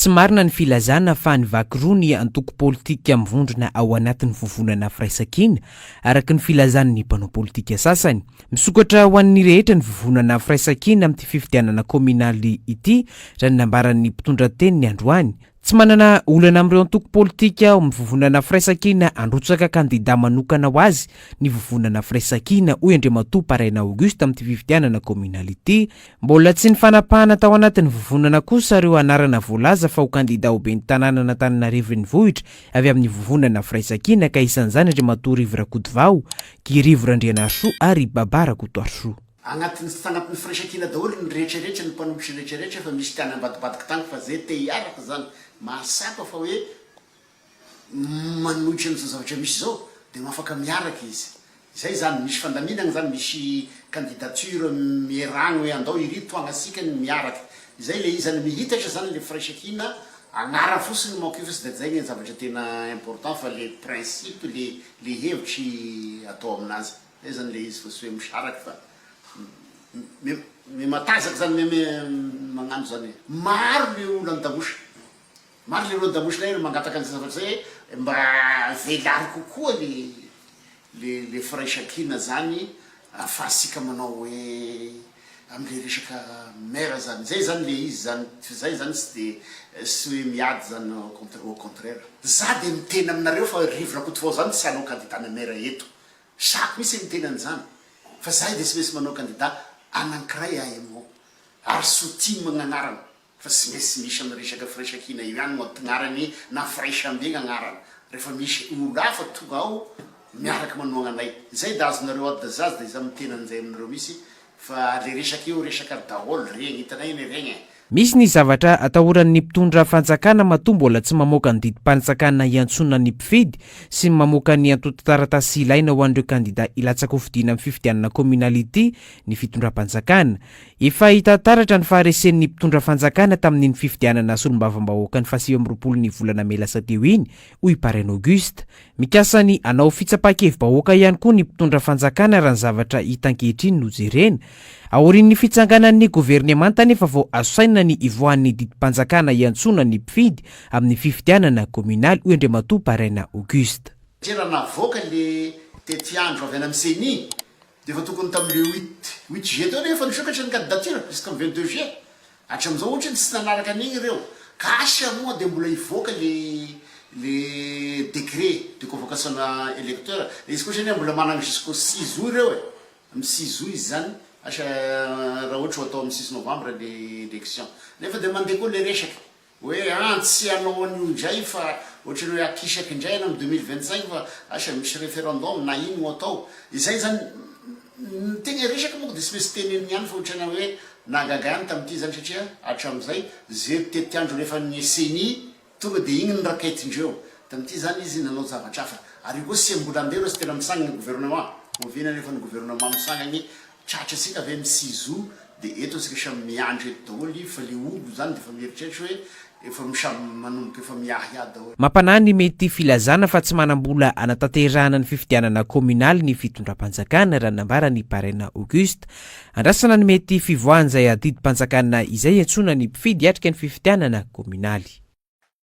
Tsy marina ny filazana fa nivaky roa ny antoko politika mivondrona ao anatin'ny vovonana Firaisankina, araka ny filazan'ny mpanao politika sasany. Misokatra ho an'ny rehetra ny vovonana Firaisankina amin'ity fifidianana kaominaly ity, raha ny nambaran'ny mpitondra teniny androany. Tsy manana olana amin'ireo antoko politika ao amin'ny vovonana Firaisankina handrotsaka kandida manokana ho azy ny vovonana Firaisankina, hoy Andriamatoa Paraina Auguste amin'ity fifidianana kaominaly ity. Mbola tsy nifanapahana tao anatin'ny vovonana kosa ireo anarana voalaza fa ho kandida ho ben'ny tanànan'Antananarivo Renivohitra avy amin'ny vovonana Firaisankina ka isan'izany Andriamatoa Rivo Rakotovao, Guy Rivo Randrianarisoa ary Baba Rakotoarisoa. Agnatin'ny tagnatin'ny firaisankina daholo ny rehetra rehetra ny mpanompo sy rehetra rehetra fa misy tany ambadibadiky tagny fa zay te hiaraka zany mahasapa fa hoe manohitra an'izao zavatra misy izao dia afaka miaraka izy. Izay izany, misy fandaminagna izany, misy candidature mieragna hoe andao iry toagnasika ny miaraka. Izay le izy zany, mihitatra zany le firaisankina, agnarany fotsiny manko io fa tsy de zay ny zavatra tena important fa le principe, le le hevitry atao aminazy. Zay zany le izy fa tsy hoe misaraka fa me me matanjaka zany me me magnano zany e. Maro le olo an-damosina. Maro le loha-damosina ry mangataka an'izay zavatra zay hoe mba velaro kokoa le le le firaisankina zany ahafahantsika manao hoe amle resaka maire zany, zay zany le izy zany fa zay zany tsy de tsy hoe miady zany au contre au contraire. Za de miteny aminareo fa Rivo Rakotovao zany tsy hanao candidat na maire eto, sahako mihitsy miteny an'izany fa zahay de tsy maintsy manao candidat anankiray AMO ary Sotim gn'agnarana. Fa tsy maintsy misy am resaka firaisankina io ihany no antognarany na firaisambe gn'agnarana rehefa misy olo hafa tonga ao miaraka manohagna anay zay da azonareo ato da zaza da iza miteny anzay aminareo misy fa le resaka io resaka daholo regny hitanay anie regny e. Misy ny zavatra atahoran'ny mpitondra fanjakana matoa mbola tsy mamoaka ny didim-panjakana hiantsoana ny mpifidy sy ny mamoaka ny antontan-taratasy ilaina ho an'ireo kandida hilatsa-kofidina amin'ny fifidianana kaominaly ity ny fitondram-panjakana. Efa hita taratra ny faharesen'ny mpitondra fanjakana tamin'iny fifidianana solombavambahoaka ny faha 29 ny volana mey lasa teo iny, hoy i Paraina Auguste. Mikasa ny hanao fitsapan-kevi-bahoaka ihany koa ny mpitondra fanjakana raha ny zavatra hita ankehitriny no jerena. Aorian'ny fitsanganan'ny governemanta anefa vao azo sainina ny hivoahan'ny didim-panjakana hiantsoana ny mpifidy amin'ny fifidianana kaominaly, hoy Andriamatoa Paraina Auguste. Satria raha navoaka le tetiandro avy any amin'ny Ceni Dia efa tokony tamin'ny le huit huit juillet teo anie efa nisokatra ny candidature jusqu'à 22 juillet. Hatramin'izao ohatrany tsy nanaraka an'igny ireo. Ka asa moa dia mbola hivoaka le le décret de convocation ana électeur. Izy kosa anie mbola managna jusqu'au 6 août ireo e. Amin'ny 6 août izy zany asa raha ohatra ho atao amin'ny 6 novembre le élection. Nefa dia mandeha koa le resaka. Hoe an tsy hanao an'io indray fa ohatran'ny hoe akisaka indray any amin'ny 2025 fa asa misy referendum na ino no atao. Izay zany ny tegna resaka manko dia tsy maintsy tenenina ihany fa ohatrana hoe nahagaga ihany tamin'ity zany satria hatramin'izay ze tetiandro alefan'ny ceni tonga dia igny ny raketindreo. Tamin'ity zany izy nanao zavatra hafa. Ary io koa tsy mbola andeha ireo tsy tena misangana ny gouvernement. Oviana anefa ny gouvernement misangana Tratra tsika ve ny ciseaux de eto tsika samy miandry eto daholo fa le olo zany defa mieritreritra hoe efa samy manomboka efa miahiahy daholo. Mampanahy ny mety filazana fa tsy manam-bola hanatanterahana ny fifidianana kaominaly ny fitondram-panjakana, raha ny nambaran'i Paraina Auguste. Andrasana ny mety fivoahan'izay adidim-panjakana izay hiantsoana ny mpifidy hiatrika ny fifidianana kaominaly.